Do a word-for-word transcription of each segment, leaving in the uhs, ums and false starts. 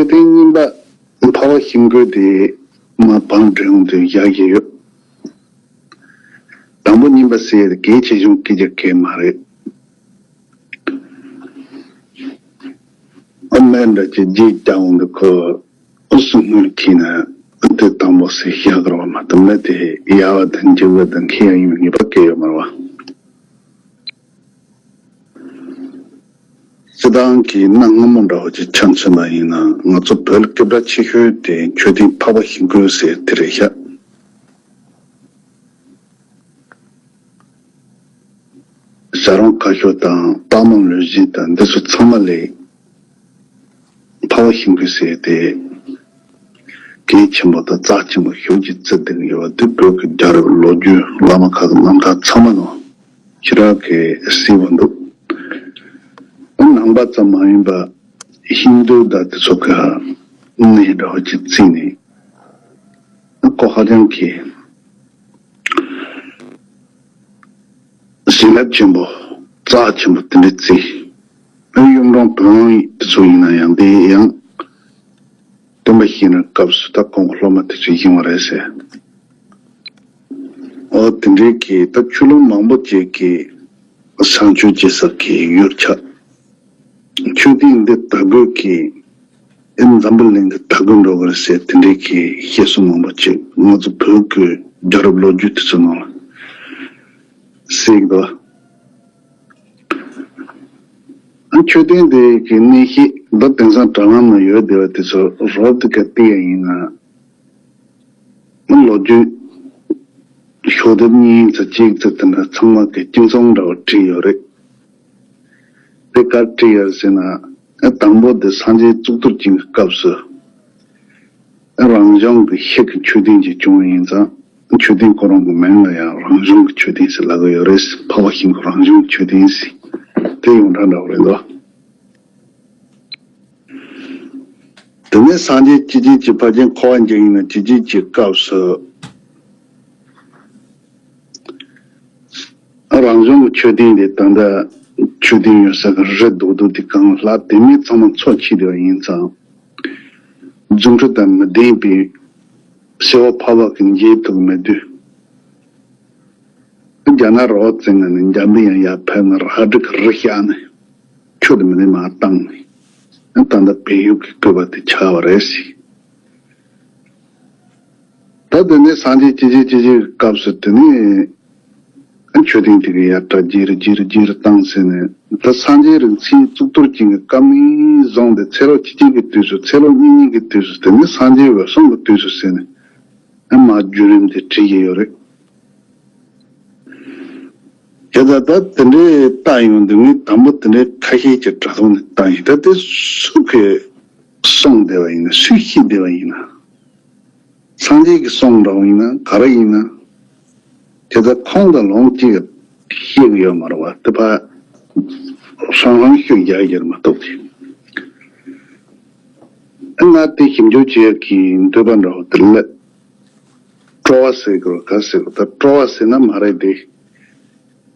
མཆོད་རྟེན་རྙིང་པ་འཕགས་པ་ཤིང་ཀུན་དེ་མ་བང་སྒྲིག་འོང་དུས་བཞག་གི་ཡོད། དང་པོ་རྙིང་པ་ཟེར་ཡས་དེ་གལ་ཆེ་ཆུང་སྐད་ཆ་གལ་མ་རེད། ཨ་མེ་འདྲ་ཅིག་རྗེས་བཀྱག་འོང་དུས་ཁོ་ཨུ་སུ་སྔོན་གྱིས་ན་དེ་དང་པོ་ཟེར་བཞག་གི་རོགས་མ་གཏོགས་མེད་དེ་ཡ་བ་དང་འཇིག་པ་དང་ཁྱི་ཡང་ཡིན་ངེས་པ་སྐད་ཡོད་མ་རེད་བ། སྤྱིར་བཏང་གི་གནའ་སྔ་མོ་འདྲ་བོ་ཅིག་ཆ་མཚོན་པ་ཡིན་ན་ང་ཚོ་བོད་སྐད་གྲགས་ཆེ་ཤོས་དེ་མཆོད་རྟེན་འཕགས་པ་ཤིང་ཀུན་ཟེར་དེ་རེད་ཤག་བྱ་རུང་ཁ་ཤོར་དང་སྟག་མོ་ལུས་སྦྱིན་དང་འདི་ཚོ་ཚང་མ་ལས་འཕགས་པ་ཤིང་ཀུན་ཟེར་དེ་གལ་ཆེན་པོ་དང་རྩ་ཆེན་པོ་ཞེ་པོ་ཅིག་བརྩི་བསྡད་ཀྱི་ཡོད་པ་འདི་བོད་ཀྱི་རྒྱལ་རབས་ལོ་རྒྱུས་བླ་མ་ཁག་གི་རྣམ་ཐར་ཚང་མ་ནང་ཞེ་དྲག་གི་གསལ་པོ་འདུག་ནང་པ་ཙམ་མ་ཡིན་པ་ཧིན་དུ་དང་དེ་ཚོ་གི་གནས་འདྲ་བོ་ཅིག་བརྩིས་ནས་ཁོ་ཧ་ཅང་གི་བྱིན་རླབས་ཆེན་པོ་རྩ་ཆེན་པོ་དེ་འདྲ་བརྩིས། ཨ་གཡུང་དྲུང་བོན་དེ་ཚོ་ཡིན་ན་ཡང་དེ་ཡང་སྟོན་པ་ཤེས་རབ་སྐབས་སུ་ད་ཁོང་གི་སློབ་མ་དེ་ཚོས་བཞེངས་པ་རེད་ཟེར། འོ་དེ་འདྲའི་གི་ད་ཆོས་ལུང་མང་པོ་ཅིག་གི་བཟང་སྤྱོད་བྱེད་ས་གི་ཡུལ་ཆགས། མཆོད་རྟེན་འདི་དར་རྒུད་ཀྱི་ཨེ་འཛམ་བུ་གླིང་གི་དར་རྒུད་འགྲོ་གི་རེད་ཟེར་དེ་འདྲའི་གི་བཤད་སྲོལ་མང་པོ་ཅིག་ང་ཚོ་བོད་ཀྱི་རྒྱལ་རབས་ལོ་རྒྱུས་དེ་ཚོ་ནང་ལ་གསལ་གི་འདུག་ཨ་མཆོད་རྟེན་དེ་གི་གནས་བཤད་ད་དེང་སང་དྲ་ལམ་ན་ཡོད་བསྡད་པ་དེ་ཚོ་རོབ་ཏུ་ག་བལྟས་ཡ་ཡིན་ན། ལོ་རྒྱུས་ཤོག་ལྡེབ་གཉིས་ཙམ་གཅིག་ཙམ་དེ་འདྲ་ཚང་མ་གི་སྐྱིན་ཚང་འདྲ་བོ་བྲིས་ཡོད་རེད། དེ་ག་བྲིས་ཡོད་ཟེར་ན། དང་པོ་དེ་སངས་རྒྱས་གཙུག་ཏོར་ཅན་གྱི་སྐབས་སུ་རང་བྱུང་གི་ཤིང་གི་མཆོད་རྟེན་ཅིག་བྱུང་བ་ཡིན་ཙང་མཆོད་རྟེན་ཁོ་རང་གི་མིང་ལ་ཡང་རང་བྱུང་གི་མཆོད་རྟེན་ཟེར་ལབ་ཀྱི་ཡོད་རེད། འཕགས་པ་ཤིང་ཀུན་རང་བྱུང་གི་མཆོད་རྟེན་ཟེར་དེ་ཡོངས་གྲགས་འདྲ་བོ་རེད་དོ། དེ་ནས་སངས་རྒྱས་ཆོས་ཀྱི་རྗེ་ཕལ་ཆེར་འཁོར་བ་འཇིག་ཡིན་ན་ཆོས་ཀྱི་རྗེ་སྐབས་སུ་རང་བྱུང་གི་མཆོད་རྟེན་དེ་ད་ལྟ་མཆོད་རྟེན་ཡོད་ས་གི་རི་རྡོག་རྡོག་དེ་གང་ལྷག་དེ་མིན་ཚང་མ་མཚོ་ཆགས་བསྡད་པ་ཡིན་ཙང་རྫུ་འཕྲུལ་དང་མི་ལྡན་པའི་གསོལ་བ་འཕགས་པ་གིས་འཇལ་ཐུབ་མེད་དུས། རྒྱ་ནག་རི་བོ་རྩེ་ལྔ་ནས་འཇམ་པའི་དབྱངས་ཡར་ཕེབས་ན་རལ་གྲི་གི་རི་བཤགས་ནས་ཆུ་དེ་མི་ནས་མར་བཏང་ནས་ད་ལྟ་བལ་ཡུལ་གྱི་བཀོད་པ་དེ་ཆགས་པ་རེད་ཟེར། ད་དེ་ནས་སངས་རྒྱས་ཆོས་ཀྱི་རྗེ་ཆོས་ཀྱི་རྗེ་སྐབས་སུ་དེ་ནས་མཆོད་རྟེན་དེ་གའི་ཡར་གྲ་རྗེས་རུ་རྗེས་རུ་རྗེས་རུ་བཏང་ཟེར་ནས་ད་སངས་རྒྱས་རིགས་ཚེ་གཙུག་ཏོར་ཅན་གྱི་སྐབས་ནས་བཟུང་སྟེ་ཚེ་ལོ་ཆིག་སྟོང་གི་དུས་སུ་ཚེ་ལོ་གཉིས་གཉིས་ཀྱི་དུས་སུ་དེ་ནས་སངས་རྒྱས་འོད་སྲུང་གི་དུས་སུ་ཟེར་ནས། ཨ་མ་བརྒྱུད་རིམ་དེ་བྲིས་ཀྱི་ཡོད་རེད། དེ་ལྟར་ད་དེ་འདྲའི་བལྟ་ཡོང་དུས་ངས་དང་པོ་དེ་འདྲའི་ཁ་ཤས་ཀྱི་དྲ་ཐོག་ནས་བལྟ་ཡིན། ད་དེ་སུ་གིས་གསུངས་བསྡད་པ་ཡིན་ན་སུས་བཤད་བསྡད་པ་ཡིན་ན། སངས་རྒྱས་ཀྱི་གསུང་འདྲ་བོ་ཡིན་ན་ག་རེ་ཡིན་ན། དེ་ལྟར་ཁོང་དང་ལུང་གཅིག་བཤད་ཀྱི་ཡོད་མ་རེད་བ། དེ་ཕར་ཧྲང་ཧྲང་ཤོད་རྒྱག་རྒྱུར་མ་གཏོགས་ཀྱི། ཨ་ང་དེ་ཞིབ་འཇུག་བྱེད་ཀྱི་འདོད་པ་འདྲ་བོ་དེ་ལས། སྤྲོ་བ་ཟེར་དགོས་ག་ཟེར་དགོས། ད་སྤྲོ་བ་ཟེར་ན་མ་རེད་དེ།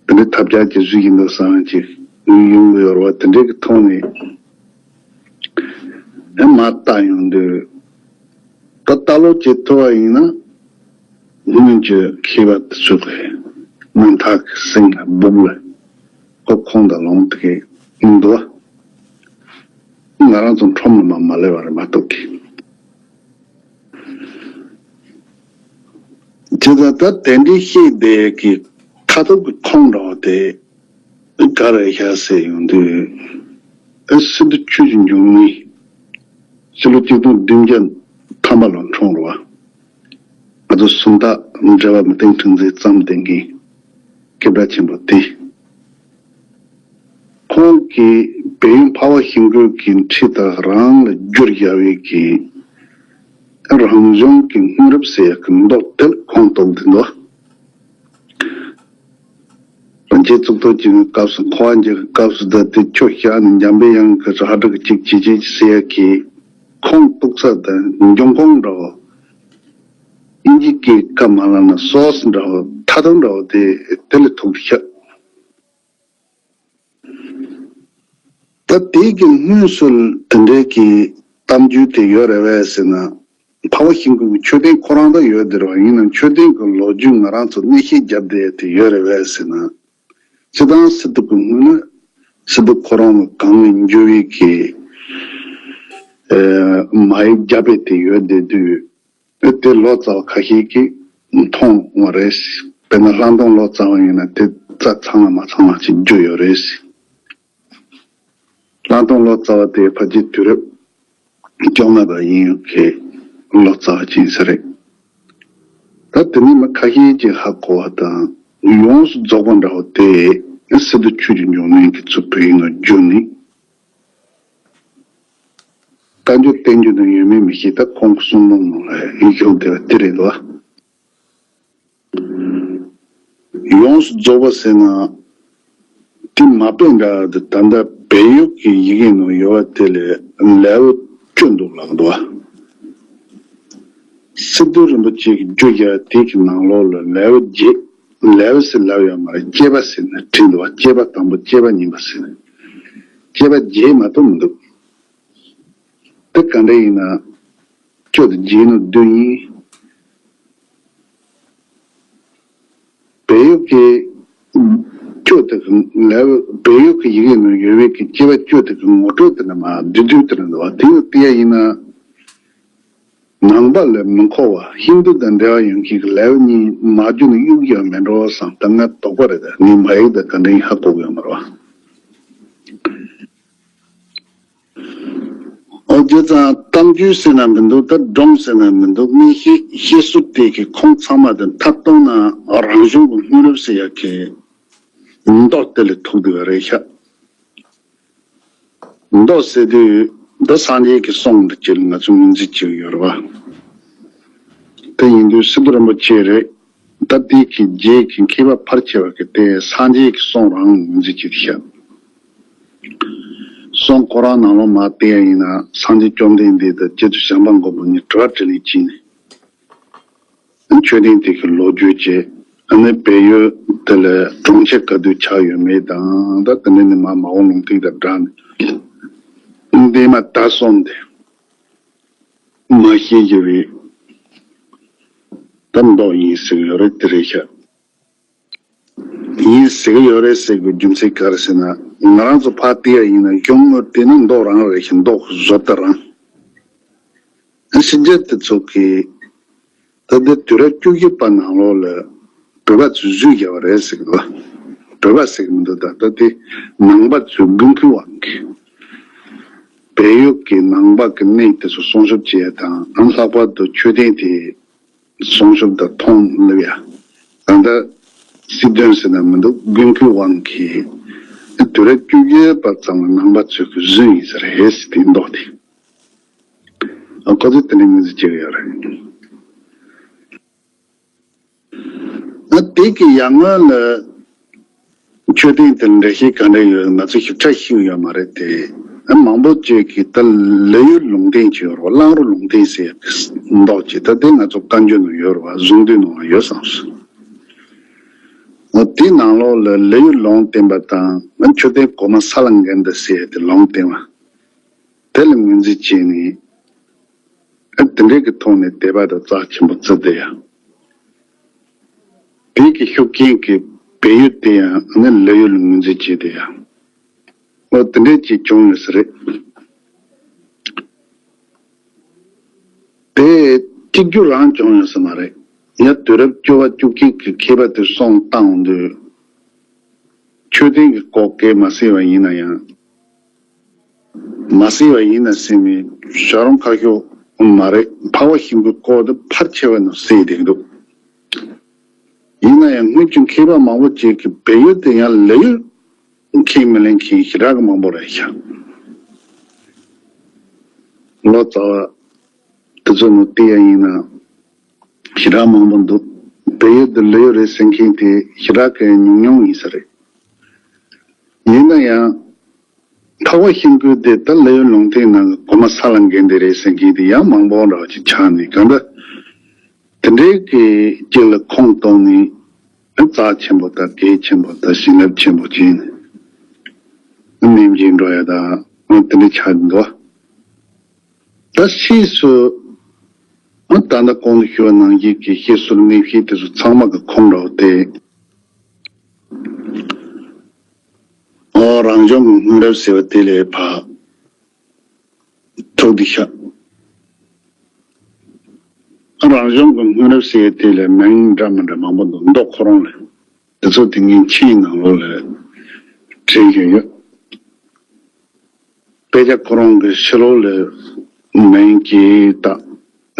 དེ་འདྲའི་ཐབས་ཆག་ཅིག་བཟོས་ཀྱི་འདུག་བསམ་ཅིག་ཡོང་གི་ཡོད་རེད་བ། དེ་འདྲའི་གི་ཐོག་ནས་ཨེ་མར་བལྟ་ཡོང་དུས། ད་ལྟ་ལོ་བྱེད་ཐུབ་པ་ཡིན་ན་སྔོན་གྱི་མཁས་པ་དེ་ཚོ་གི་རྣམ་ཐར་གྱི་གསེང་ལ་སྦུག་ལ་ཁོ་ཁོང་དང་ལུང་དེ་གའི་འདུག་བ། ང་རང་ཚོ་ཁྲོམ་ལ་མ་མ་སླེབས་པ་རེད་མ་གཏོགས་ཀྱི། དེ་ལྟར་ད་དེ་འདྲའི་བཤད་བསྡད་ཀྱི་ཁ་ཐུག་གི་ཁོང་འདྲ་བ་དེ་ག་རེ་བཞག་ཟེར་ཡོང་དུས། ཨ་སི་ཏུ་ཆོས་ཀྱི་འབྱུང་གནས་ཕྱི་ལོ་ཆིག་སྟོང་བདུན་བརྒྱ་ཐམ་པ་ལ་འཁྲུངས་རེད་བ། ང་ཚོ་སུམ་རྟགས་འགྲེལ་པ་མི་ལྡན་ཁྲིག་འཛིན་བརྩམས་བསྡད་མཁན་སྐད་གྲགས་ཆེན་པོ་དེ། ཁོང་གིས་བལ་ཡུལ་འཕགས་པ་ཤིང་ཀུན་གྱི་ཁྲི་དང་རང་ལ་བསྒྱུར་བཞག་པའི་གི་རང་བྱུང་གི་སྔོན་རབས་ཟེར་ཡག་གི་མདོ་དེ་ལ་ཁོང་རྟོགས་འདི་འདུག་རང་རྒྱལ་གཙུག་ཏོར་གྱི་སྐབས་སུ་འཁོར་བ་འཇིག་གི་སྐབས་སུ་ད་དེ་ཆུ་བཞག་ནས་འཇམ་པའི་དབྱངས་ཀྱི་རལ་གྲི་གཅིག་བྱེད་ཅེས་ཟེར་ཡག་གི་ཁོང་གཏུགས་ས་དང་འབྱུང་ཁུངས་འདྲ་བོ། དབྱིན་ཇི་སྐད་ཀ་མ་ལ་ན་སོ་སི་འདྲ་བོ་མཐའ་དོན་འདྲ་བོ་དེ་དེ་ལས་ཐུག་ཤག་ད་དེ་གི་སྔོན་སུ་དེ་འདྲའི་གི་ གཏམ་རྒྱུད་དེ་ཡོད་རེད་པས་ཟེར་ན། འཕགས་པ་ཤིང་ཀུན་གྱི་མཆོད་རྟེན་ཁོ་རང་ད་ཡོད་དེ་རེད་པ། ཡིན་ནའང་མཆོད་རྟེན་གྱི་ལོ་རྒྱུས་ང་རང་ཚོ་གནས་བཤད་བརྒྱབ་བསྡད་དེ་ཡོད་རེད་པས་ཟེར་ན། སྤྱིར་བཏང་སི་ཏུ་གི་སྔོན་ན་སི་ཏུ་ཁོ་རང་ལ་གང་ལ་འགྱུར་བའི་གི་ཨེ་མ་ཡིག་བརྒྱབ་པའི་དེ་ཡོད་བསྡད་དུས། ཨེ་དེ་ལོ་ཙཱ་བ་ཁ་ཤས་ཀྱིས་མཐོང་བ་རེད། དཔེར་ན་ལྷག་མཐོང་ལོ་ཙཱ་བ་ཡིན་ན་དེ་རྩ་ཚང་ལ་མ་ཚང་ལ་ཅིག་རྒྱུ་ཡོད་རེད། ལྷག་མཐོང་ལོ་ཙཱ་བ་དེ་ཕལ་ཆེར་དུས་རབས་བཅོ་ལྔ་པ་ཡིན་ཡོད་མཁན་ལོ་ཙཱ་བ་ཅིག་ཡིན་ས་རེད། ད་དེ་ནས་མི་ཁ་ཤས་ཀྱིས་ཧ་གོ་བ་དང་ཡོངས་སུ་རྫོགས་པ་འདྲ་བོ་དེ་སི་ཏུ་ཆོས་ཀྱི་འབྱུང་གནས་ཀྱིས་ཚུགས་པའི་ནང་བསྒྱུར་ནས། བཀའ་འགྱུར་བསྟན་འགྱུར་དུ་ཡོད་མེད་མི་ཤེས། ད་ཁོང་གི་གསུང་འབུམ་ནང་ལ་ཡིག་ཤོག་དེ་བ་དེ་རེད་དོ། ཡོངས་སུ་རྫོགས་པ་ཟེར་ན། དེ་མ་དཔེ་འདྲ་དེ་ད་ལྟ་བལ་ཡུལ་གྱི་ཡི་གེ་ནང་ཡོད་པ་དེ་ལས་ལེའུ་བཅུ་འདུག་ལབ་འདུག་བ། སི་ཏུ་རིན་པོ་ཆེ་གི་རྒྱུད་རྒྱལ་དེ་གི་ནང་ལོགས་ལ་ལེའུ་བརྒྱད། ལེའུ་ཟེར་ལབ་ཡོད་མ་རེད། དཔྱད་པ་ཟེར་ནས་བྲིས་འདུག་བ། དཔྱད་པ་དང་པོ་དཔྱད་པ་གཉིས་པ་ཟེར་ནས། དཔྱད་པ་བརྒྱད་མ་གཏོགས་མི་འདུག་དེ་ག་འདྲ་ཡིན་ན། བཅུ་དང་བརྒྱད་ནི་བདུན་ཡིན། བལ་ཡུལ་གྱི་བཅུ་དེ་གི་ལེའུ། བལ་ཡུལ་གྱི་ཡི་གེ་ནང་ཡོད་པའི་གི་དཔྱད་པ་བཅུ་དེ་གི་ངོ་སྤྲོད་དེ་ནི་མ་བདུན་བདུན་དེ་ནི་འདུག་བ། དེ་ནི་དེ་ཡ་ཡིན་ན། ནང་པ་ལ་མི་མཁོ་བ། ཧིན་དུ་དང་འབྲེལ་བ་ཡོད་མཁན་གྱི་ལེའུ་གཉིས་མ་བསྒྱུར་ནས་གཡུག་ཡ་མེད་འགྲོ་བསམ། ད་ང་དོགས་པ་རེད། ད་ངའི་མ་ཡིག་དང་ག་འདྲ་ཡིན་ཧ་གོ་གི་ཡོད་མ་རེད་བ། ཨོ་བྱས་ཙང་གཏམ་རྒྱུད་ཟེར་ན་མི་འདུག་ད་སྒྲུང་ཟེར་ན་མི་འདུག་གནས་བཤད་བཤད་སྲོལ་དེ་གི་ཁོང་ཚང་མ་དེ་མཐར་གཏུགས་ན་རང་བྱུང་གི་དངོས་གྲུབ་ཟེར་ཡ་གི་མདོ་དེ་ལ་ཐུག་བསྡད་པ་རེད་ཤག་མདོ་ཟེར་དུས་འདི་སངས་རྒྱས་ཀྱི་གསུང་འདི་ཅིག་ལ་ང་ཚོ་ངོས་འཛིན་བྱེད་ཀྱི་ཡོད་རེད་བ། དེ་ཡིན་དུས་སི་ཏུ་རིན་པོ་ཆེ་རེད། ད་ལྟའི་གི་རྗེས་ཀྱི་མཁས་པ་ཕལ་ཆེ་བ་གིས་དེ་སངས་རྒྱས་ཀྱི་གསུང་རང་ངོས་འཛིན་བྱེད་ཀྱི་ཤག་གསུང་ཁོ་རང་ནང་ལོགས་མ་བལྟས་ཡ་ཡིན་ན། སངས་རྒྱས་བཅོམ་ལྡན་འདས་དང་རྗེ་བཙུན་བྱམས་པ་མགོན་པོ་གཉིས་དྲི་བ་དྲིས་ལན་བྱས་ནས། མཆོད་རྟེན་དེ་གི་ལོ་རྒྱུས་བཅས། ཨ་ནི་བལ་ཡུལ་དེ་ལ་གྲོང་ཁྱེར་ག་དུས་ཆགས་ཡོད་མེད་དང་། ད་དེ་ནས་ནི་མ་མ་འོངས་ལུང་བསྟན་དང་སྦྲགས་ནས་འདས་མ་ད་གསུམ་དེ་མ་ཤེས་ཀྱི་རེད། ད་མདོ་ཡིན་ཟེར་གྱི་ཡོད་རེད། དེ་རེད་ཤག་ཡིན་ཟེར་གྱི་ཡོད་རེད་ཟེར་དགོས་རྒྱུ་མཚན་ག་རེ་ཟེར་ན། ང་རང་ཚོ་ཕར་བལྟས་ཡ་ཡིན་ན་གཞུང་དངོས་དེ་ནི་མདོ་རང་རེད་ཤག་མདོ་བཟོ་ལྟ་རང་། ཕྱི་རྒྱལ་དེ་ཚོ་གིས་ད་ལྟའི་དུས་རབས་བཅུ་བཞི་པ་ནང་ལོགས་ལ་བོད་པ་ཚོས་བཟོས་བཞག་པ་རེད་ཟེར་གྱི་འདུག་བོད་པ་ཟེར་གྱི་མི་འདུག་ད་ལྟ་དེ་ནང་པ་ཚོས་དགོས་མཁོའི་དབང་གིས་བལ་ཡུལ་གྱི་ནང་པ་གི་གནས་དེ་ཚོ་སྲུང་སྐྱོབ་བྱེད་ཡ་དང་། ལྷག་པར་དུ་མཆོད་རྟེན་དེ་སྲུང་སྐྱོབ་དང་མཐོང་སླེབས་ཡ། ད་ལྟ་སྲིད་དོན་ཟེར་ན་མི་འདུག་དགོས་མཁོའི་དབང་གིས་དུས་རབས་བཅུ་བཞི་པ་ཙམ་ལ་ནང་པ་ཚོས་གི་བཟོས་ཡིན་ས་རེད་ཟེར་དེ་མདོ་དེ། ཨ་ཁོ་ཚོས་དེ་འདྲའི་ངོས་འཛིན་བྱེད་ཀྱི་ཡོད་རེད། ཨ་དེ་གི་ཡར་སྔོན་ལ་མཆོད་རྟེན་དེར་འགྲེལ་བཤད་ག་འདྲ་ཡོད་ང་ཚོ་ཞིབ་ཕྲ་ཤེས་ཀྱི་ཡོད་མ་རེད་དེ། ཨ་མང་པོ་ཅིག་གིས་ད་ལི་ཡུལ་ལུང་བསྟན་ཅིག་ཡོད་རེད་བ། གླང་རི་ལུང་བསྟན་ཟེར་ཡག་གི་མདོ་ཅིག་ད་དེ་ང་ཚོ་བཀའ་འགྱུར་ནང་ཡོད་རེད་བ། གཟུངས་བསྡུས་ནང་ཡོད་བསམ་སོང་། འོ་དེའི་ནང་ལོགས་ལ་ལི་ཡུལ་ལུང་བསྟན་པ་དང་། ཨ་མཆོད་རྟེན་གོང་མ་ས་ལ་འགེལ་འདི་ཟེར་ཡག་དེ་ལུང་བསྟན་པ། དེ་ལ་ངོས་འཛིན་བྱས་ནས། ཨ་དེ་འདྲའི་གི་ཐོག་ནས་དད་པ་དང་རྩ་ཆེན་པོ་བརྩི་བསྡད་ཡ། དེ་གི་ཤུགས་རྐྱེན་གྱིས་བལ་ཡུལ་དེ་ཡང་ཨ་ནི་ལི་ཡུལ་ལ་ངོས་འཛིན་བྱས་བསྡད་ཡ། འོ་དེ་འདྲའི་ཅིག་བྱུང་ཡོད་ས་རེད། དེ་གཅིག་གྱུར་རང་བྱུང་ཡོད་ས་མ་རེད། ཡང་དུས་རབས་བཅུ་པ་བཅུ་གཅིག་གི་མཁས་པ་དེ་གསུང་བཏང་དུས། མཆོད་རྟེན་གྱི་སྐོར་སྐད་མ་གསལ་བ་ཡིན་ན་ཡང་། མ་གསལ་བ་ཡིན་ན་ཟེར་ནས་བྱ་རུང་ཁ་ཤོ་མ་རེད། འཕགས་པ་ཤིང་ཀུན་སྐོར་དུ་ཕལ་ཆེ་བ་ནང་གསལ་བསྡད་འདུག་ཡིན་ན་ཡང་སྔོན་གྱི་མཁས་པ་མང་པོ་ཅིག་གིས་བལ་ཡུལ་དེ་ཡང་ལི་ཡུལ་ཁས་མི་ལེན་མཁན་ཞེ་དྲག་གི་མང་པོ་རེད་ཤག་ལོ་ཙཱ་བ་དེ་ཚོ་ནང་བལྟས་ཡ་ཡིན་ན། ཞེ་དྲག་མང་པོ་འདུག་བལ་ཡུལ་དེ་ལི་ཡུལ་རེད་ཟེར་མཁན་དེ་ཞེ་དྲག་གི་ཉུང་ཉུང་ཡིན་ས་རེད། ཡིན་ན་ཡང་། འཕགས་པ་ཤིང་ཀུན་དེ་ད་ལི་ཡུལ་ལུང་བསྟན་ནང་གི་གོང་མ་ས་ལ་འགེལ་འདི་རེད་ཟེར་མཁན་དེ་ཡང་མང་པོ་འདྲ་བ་ཅིག་ཆགས་ནས། གང་ལྟར་དེ་འདྲའི་གི་ཅིག་ལ་ཁུངས་གཏོང་ནས། རྩ་ཆེན་པོ་དང་གལ་ཆེན་པོ་དང་བྱིན་རླབས་ཆེན་པོ་ཅིག་ནས་ནེམ་གྱིན་འགྲོ་ཡ་དང་དེ་འདྲ་ཆགས་འདུག་ད་ཕྱིས་སུ་ཨ་ད་ལྟ་གོང་དུ་ཞུ་བ་ནང་བཞིན་གྱི་བཤད་སྲོལ་གནས་བཤད་དེ་ཚོ་ཚང་མ་གི་ཁོངས་འདྲ་བོ་དེ། ཨོ་རང་བྱུང་གི་སྔོན་རབས་ཟེར་བ་དེ་ལས་ཕར་ཐུག་སྟེ་ཤག་ཨ་རང་བྱུང་གི་སྔོན་རབས་ཟེར་བ་དེ་ལས་མིང་འདྲ་མི་འདྲ་མང་པོ་འདུག་མདོ་ཁོ་རང་ལས། དེ་ཚོ་དེ་ངས་མཆན་ནང་ལོགས་ལ་བྲིས་བཞིན་ཡོད། དཔེ་ཆ་ཁོ་རང་གི་ཕྱི་ལོགས་ལ་མིང་གི་དག་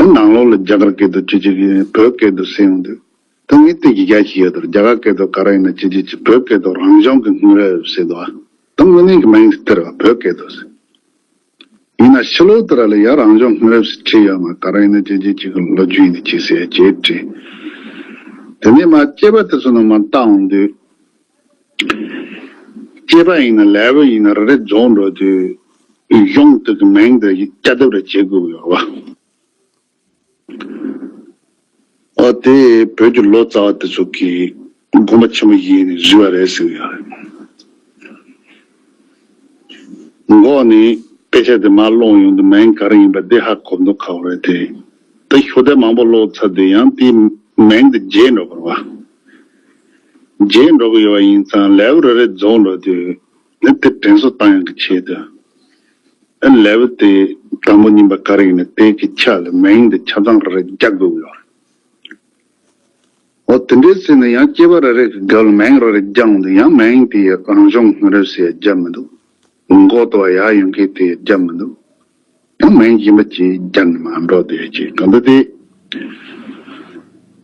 ཨ་ནང་ལོགས་ལ་རྒྱ་གར་སྐད་དུ་ཅི་ཅི་གི་བོད་སྐད་དུ་ཟེར་ཡོང་དུས། ད་ངས་དེ་གི་རྒྱ་ཆེ་ཡོད་དོ། རྒྱ་གར་སྐད་དུ་ག་རེ་ཡིན་ན་ཅི་ཅི་ཅི། བོད་སྐད་དུ་རང་བྱུང་གི་སྔོན་རབས་ཟེར་དོ། ད་དངོས་གནས་ཀྱི་མིང་དེ་རེད་བ། བོད་སྐད་དུ་ཟེར། ཡིན་ན་ཕྱི་ལོགས་དེ་ར་ལ་ཡ་རང་བྱུང་སྔོན་རབས་ཟེར་བྲིས་ཡོད་མ། ག་རེ་ཡིན་ན་ཅི་ཅི་ཅི་གི་ལོ་རྒྱུས་ཡིན་ན་ཅི་ཟེར་ཅེས་བྲིས། དེ་ནས་མ་སྐྱེས་པ་དེ་ཚོ་ནང་མ་བལྟ་འོང་དུས། སྐྱེས་པ་ཡིན་ན་ལེ་བོ་ཡིན་ན་རེ་རེ་རྫོགས་འགྲོ་དུས། གཞུང་དེ་གི་མིང་དེ་བསྐྱར་ལྡབ་རེ་བྱེད་དགོས་ཡོད་བ། ཨོ་དེ་བོད་ཀྱི་ལོ་ཙཱ་བ་དེ་ཚོ་གིས་དགོངས་པ་ཆེན་པོ་བཞེས་ནས་བཟོས་པ་རེད་ཟེར་གྱི་ཡོད་རེད། འགོ་ནས་དཔེ་ཆ་དེ་མར་ཀློག་ཡོང་དུས་མིང་ག་རེ་ཡིན་པ་དེ་ཧ་གོ་མདོག་ཁ་པོ་རེད་དེ། ད་ཤོག་དེབ་མང་པོ་ཀློག་ཚར་དུས་ཡང་དེའི་མིང་དེ་བརྗེད་འགྲོ་གི་རེད་བ། བརྗེད་འགྲོ་གི་ཡོད་པ་ཡིན་ཙང་ལེ་བོ་རེ་རེ་རྫོགས་འགྲོ་དུས་ནི་དེ་དྲན་གསོ་བཏང་ཡག་གི་ཆེད་དུ། ཨ་ལེ་བོ་དེ་དང་པོ་གཉིས་པ་ག་རེ་ཡིན་ན་དེ་གི་ཆ་ལ་མིང་དེ་ཆ་ཚང་རེ་རེ་རྒྱག་དགོས་ཀྱི་ཡོད་རེད། འོ་དེ་འདྲའི་ཟེར་ནས་ཡང་སྐྱེས་པ་རེ་རེ་གི་སྒང་ལ་མིང་རེ་རེ་རྒྱག་འོང་དུས་ཡང་མིང་དེ་ཡི་རང་བྱུང་སྔོན་རབས་ཟེར་རྒྱབ་མི་འདུག་མགོ་ཏོ་བ་ཡག་ཡོང་མཁན་དེ་རྒྱབ་མི་འདུག་ཡང་མིང་གཞན་པ་ཅིག་རྒྱབ་ནས་མར་འགྲོ་བསྡད་ཅིག་གང་ལྟར་དེ།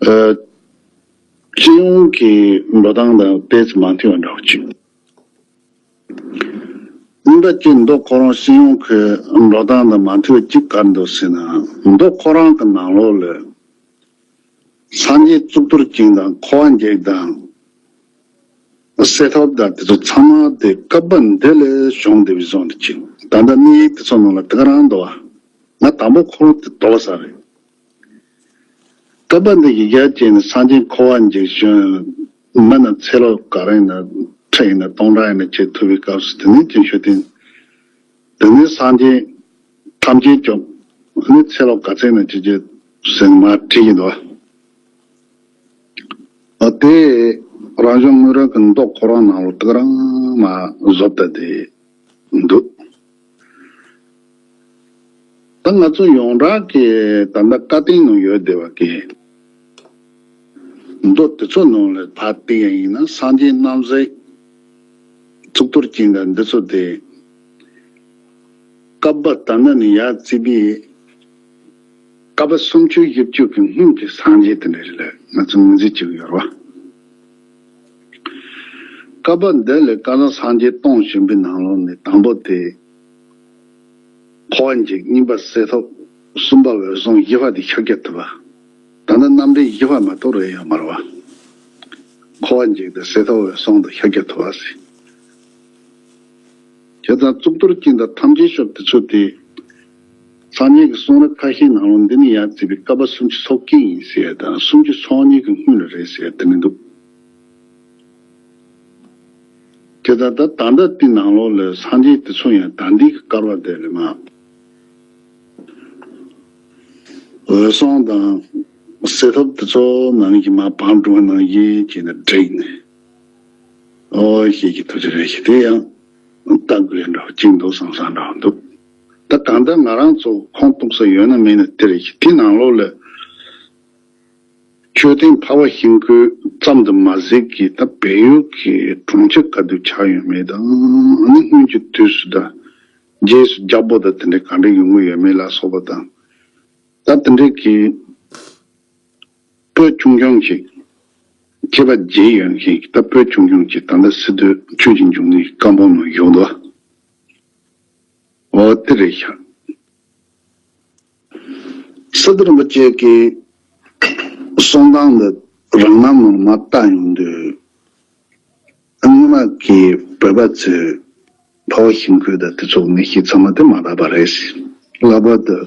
ཨ། སྤྱི་ཡོངས་ཀྱི་འགྲོ་སྟངས་དང་ཏོག་ཙམ་མ་མཐུན་པ་འདྲ་བོ་ཅིག་གཉིས་པ་གཅིག་མདོ་ཁོ་རང་སྤྱི་ཡོངས་ཀྱི་འགྲོ་སྟངས་དང་མ་མཐུན་པ་གཅིག་ག་རེ་འདུག་ཟེར་ན། མདོ་ཁོ་རང་གི་ནང་ལོགས་ལ་སངས་རྒྱས་གཙུག་ཏོར་ཅན་དང་འཁོར་བ་འཇིག་དང་། གསེར་ཐུབ་དང་དེ་ཚོ་ཚང་མ་དེ་བཀའ་པོད་འདི་ལས་བྱུང་བསྡད་པའི་བཟོ་འདྲ་ཅིག་ད་ལྟ་གནས་ཡིག་དེ་ཚོ་ནང་ལ་དེ་ག་རང་འདུག་བ། ང་དང་པོ་ཁོ་རང་དེ་དོགས་ས་རེད། བཀའ་པོད་འདི་ཡིག་བརྒྱ་བྱས་ནས་སངས་རྒྱས་འཁོར་བ་འཇིག་བྱོན། མི་རྣམས་ཚེ་ལོ་ག་རེ་ཡིན་ན་ཁྲི་ཡིན་ན་སྟོང་ཕྲག་ཡིན་ན་བྱེད་ཐུབ་པའི་སྐབས་སུ་དེ་ནས་ཅིག་མཆོད་རྟེན། དེ་ནས་སངས་རྒྱས་ཐམས་ཅད་སྐྱོབ། ནི་ཚེ་ལོ་ག་ཚད་ན་ཅི་བྱེད་ཟེར་ནས་མར་བྲིས་ཀྱི་འདུག་ཨ་དེ་རང་བྱུང་སྔོན་རབས་ཀྱི་མདོ་ཁོ་རང་ནང་ལ་དེ་ག་རང་མ་བཟོ་ལྟ་དེ་འདུག་ད་ང་ཚོ་ཡོངས་གྲགས་ཀྱི་ད་ལྟ་བཀའ་བསྟན་ནང་ཡོད་བསྡད་པ་གི་མདོ་དེ་ཚོ་ནང་ལ་ཕར་བལྟས་ཡ་ཡིན་ན་སངས་རྒྱས་རྣམ་གསལ། གཙུག་ཏོར་ཅན་དང་འདི་ཚོ་དེ། བཀའ་པོད་ད་ལྟ་ནས་ཡར་བརྩིས་པའི། བཀའ་པོད་སུམ་ཅུ་བཞི་བཅུ་གི་སྔོན་གྱི་སངས་རྒྱས་དེ་འདྲ་རེད་ལ་ང་ཚོ་ངོས་འཛིན་བྱེད་ཀྱི་ཡོད་རེད་བ། བཀའ་པོད་འདི་ལས་བསྐལ་བཟང་སངས་རྒྱས་སྟོང་བྱོན་པའི་ནང་ལོགས་ནས་དང་པོ་དེ། འཁོར་བ་འཇིག་གཉིས་པ་གསེར་ཐུབ། གསུམ་པ་འོད་སྲུང་བཞི་པ་དེ་ཤཱཀྱ་ཐུབ་པ། ད་ལྟ་རྣམ་འདྲེན་བཞི་པ་མ་གཏོགས་རེད་ཡོད་མ་རེད་བ། འཁོར་བ་འཇིག་དང་གསེར་ཐུབ་འོད་སྲུང་དང་ཤཱཀྱ་ཐུབ་པ་ཟེར། བྱས་ཙང་གཙུག་ཏོར་ཅན་དང་ཐམས་ཅད་སྐྱོབ་དེ་ཚོ་དེ། སངས་རྒྱས་ཀྱི་གསུང་རབ་ཁ་ཤས་ནང་ལོགས་འདི་ནས་ཡར་བརྩིས་པའི་བསྐལ་པ་སུམ་ཅུ་སོ་བརྒྱད་ཡིན་ཟེར་ཡ་དང་སུམ་ཅུ་སོ་གཉིས་ཀྱི་སྔོན་ལ་རེད་ཟེར་ཡ་དེ་ནི་འདུག་དེ་ལྟར་ད་ད་ལྟ་དེ་ནང་ལོགས་ལ་སངས་རྒྱས་དེ་ཚོ་ཡང་ད་འདི་གི་བསྐལ་པ་དེ་ལས་མ། འོད་སྲུང་དང་གསེར་ཐུབ་དེ་ཚོ་ནང་བཞིན་མ་བང་སྒྲུང་ནང་བཞིན་བྱས་ནས་བསྒྲིགས་ནས། ཨོ་ཤེས་ཀྱི་ཐུགས་རྗེ་རེ་ཞིག་དེ་ཡང་ལྟ་དགོས་འདྲ་བ་ཅིག་འདུག་བསམ་བསམ་འདྲ་བ་འདུག་ད་གང་ལྟར་ང་རང་ཚོ་ཁོང་གཏུགས་ས་ཡོད་ན་མེད་ན་དེ་རེ་ཞིག་དེ་ནང་ལོགས་ལ། མཆོད་རྟེན་འཕགས་པ་ཤིང་ཀུན་ཙམ་དུ་མ་ཟད་ཀྱི་ད་བལ་ཡུལ་གྱི་གྲོང་ཁྱེར་ག་དུས་ཆགས་ཡོད་མེད་དང་ཨ་ནི་སྔོན་གྱི་དུས་སུ་དང་རྗེས་སུ་རྒྱལ་པོ་དང་དེ་འདྲའི་ག་འདྲ་ཡོང་གི་ཡོད་མེད་ལ་སོགས་པ་དང་། ད་དེ་འདྲའི་གི་བོད་ཆུང་ཆུང་ཞིག་ཁྱད་པར་བརྗེད་ཡོད་མཁན་གྱི་ད་བོད་ཆུང་ཆུང་ཞིག་ད་ལྟ་སི་ཏུ་ཆོས་ཀྱི་འབྱུང་གནས་བཀའ་འབུམ་ནང་བཞུགས་འདུག་འོ་དེ་རེད་ཤག་སི་ཏུ་རིན་པོ་ཆེ་གི་གསུང་སྟངས་འདི་རང་རྣམ་ནང་མ་བལྟ་ཡོང་དུས། སྔོན་མ་གི་བོད་པ་ཚོས་འཕགས་པ་ཤིང་ཀུན་དང་དེ་ཚོ་གནས་བཤད་ཚང་མ་དེ་མ་དག་པ་རེད་ཟེར། ལྷག་པར་དུ་